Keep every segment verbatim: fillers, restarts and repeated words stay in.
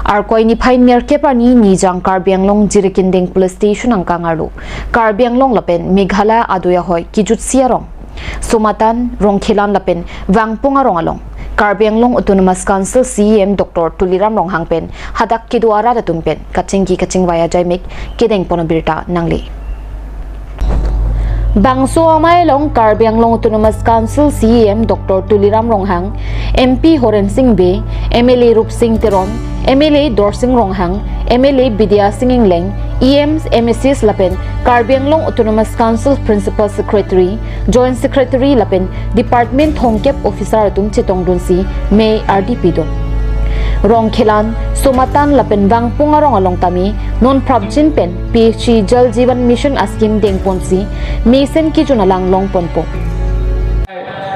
Arkoi niphai nerkep arni nijang Karbi Anglong Jirikinding Police Station angkang arlo Karbi Anglong lapen Meghalaya adui ahoi kijutsi arong Somatan, Rongkhelan lapen Vangpung arong along Karbi Anglong Autonomous Council C E M Doctor Tuliram Ronghang pen hadak kedo arat atum pen kachingki kachingvai ajaimek kedeng pon abirta nangle. Bangso amei along Karbi Anglong Autonomous Council C E M Doctor Tuliram Ronghang, M P Horen Sing Bey, M L A Rupsing Teron, M L A Dorsing Ronghang, M L A Bidya Sing Engleng, E Ms, M A Cs lapen Karbi Anglong Autonomous Council Principal Secretary, Joint Secretary lapen Department thomkep officer atum chetongdunsi mei ardi pidun. Rongkhelan, Somatan lapen Vangpung arong along tame non prapjin pen P H E Jal Jeevan Mission a-scheme dengponsi mesen kejun alang longponpo.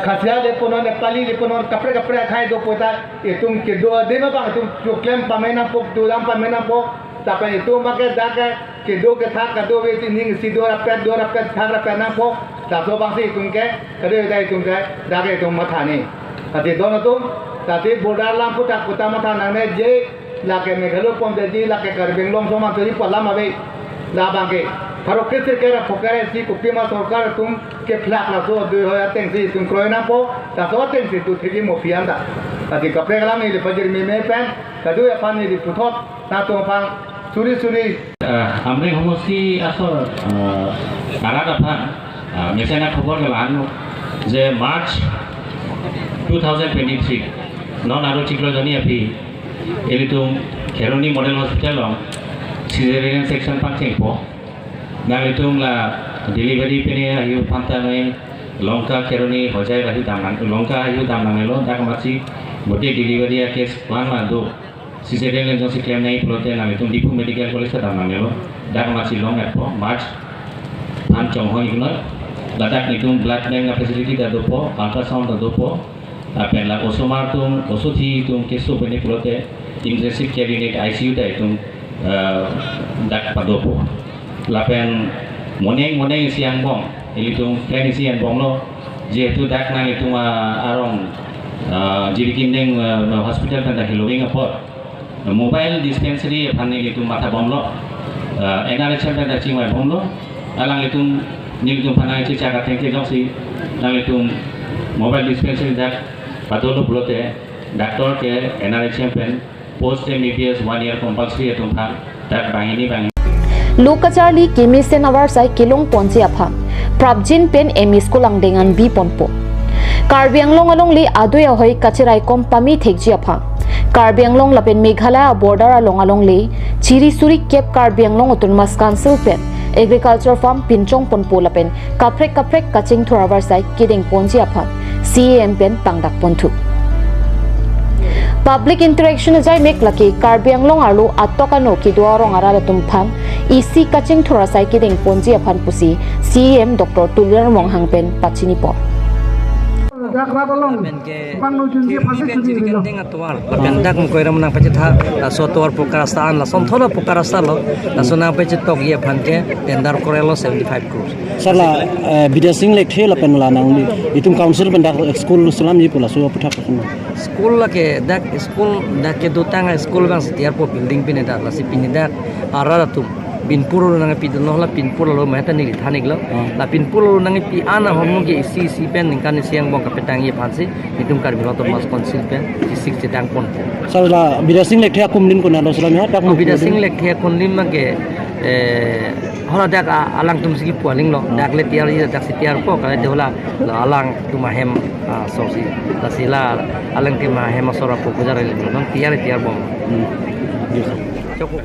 Khasia le punon, Nepali le punon, kaprek kaprek akhai do puta, itum kedo adim abang itum choklem pame nangpo, dolang pame nangpo, lapen itum abang ke dak ke kedo kethak kadokave itum ning isi do rapet, do rapet, thak rapet nangpo, laso abangsi itum ke, kadokave ta itum ke, dak ke itum matha ni. Ati don atum, tati border alam puthak puta matha nangne je, lake Meghalaya pon tadi, lake Karbi Anglong ason man tadi pu alam ave. Labang ke, pharo kesir kera phokere si kopima sorkar atum kephlak laso adui ahoi atengsi itum kroi nangpo, laso atengsi itum thekji mo pi-an ta. Ati kaprek alam neli pajirmi me pen, kadokave aphan neli puthot, nangtum aphan suri suri. Eh, Amreng homosti asor, eh, arat aphan, eh, mesen akhobor ke la-anlo je March two thousand twenty-three, non aro chiklo jonni aphi, ilitum Kheroni Model Hospital along cesarean section pangchengpo. Nanglitum la delivery pine ahiu aphanta noi Lanka Kheroni Hojai ahiu damnang, Lanka ahiu damnanglo, dak masi bote delivery a-case klang ma do. Cesarean le jongsi klem nangji pulote nanglitum Diphu Medical College ta damnangnelo. Dak masi long-etpo, March aphan chonghoi iknoi. Ladak nelitum blood bank a-facility ta dopo, ultrasound ta dopo. Lapen la osomar atum, osothi atum keso pine pulote intensive care unit, I C U ta itum, eh, dak padopo. Lapen moning moning isi angbong, ilitum plan isi angbonglo, jehetu dak nanglitum, ah, arong, ah, Jirikinding, ah, hospital pen dak heloving apot mobile dispensary aphan nelitum mathabomlo, ah, N R H M pen dak chingvaibomlo, alanglitum nelitum aphan nangchechak ateng ke jongsi nanglitum mobile dispensary dak padolo pulote doctor ke N R H M pen post M B B S one year compulsory atum aphan dak banghini banghini. Lo kacharli kemesen avarsai kelongponji aphan prapjin pen M E school angdeng an biponpo. Karbi Anglong alongle adui ahoi kachiraikom pame thekji aphan Karbi Anglong lapen Meghalaya border along alongle chiri suri kep Karbi Anglong Autonomous Council pen agriculture farm pinchongponpo lapen kaprek kaprek kachingthur avarsai kedengponji aphan C E M pen pangdakponthu. Public interaction ajaimek lake Karbi Anglong arlo atok ano kedo arong arat atum aphan isi kachingthur asai kedengponji aphan pusi C E M Doctor Tuliram Ronghang pen pachinipo. Dak rat along, pen ke bang no junji pasi Pen chuni Jirikinding atovar, lapen dak Mukoiram nangpachetha, laso atovar pokka rasta an, lason thola pokka rasta lo, laso nangpachetokji aphan ke tender korelo seventy five crores. Sir, la, eh, Bidya Sing Lekthe lapen la nangli, itum council pen dak school selamji pu laso aputhak lapen. School lake dak school dak kedotang a-school abangsi tiyarpo, building pine dak, lasi pine dak arat atum pinpur lo nangpidunlo, la pinpur lo maheta neli than iklo. Hmm. La pinpur lo nangpi-an ahormu ke isi isi pen ningkan isi angbong kapetangji aphansi itum Karbi Anglong Autonomous Council pen isik chetangpon. Sir, la Bidya Sing Lekthe akumlin konatlo selam ya, dak Oh, Bidya Sing Lekthe akumlin abang ke, eh, hala dak a-, alangtum si kipu aling lo, dak le tiyar, daksi tiyarpo, kali de hala, la alangtum ahem, ah, asorsi, daksi la alangtum ahem asor apo pujar aling lo, non tiyar tiyarbom. Hmm. Yes, sir. Choko.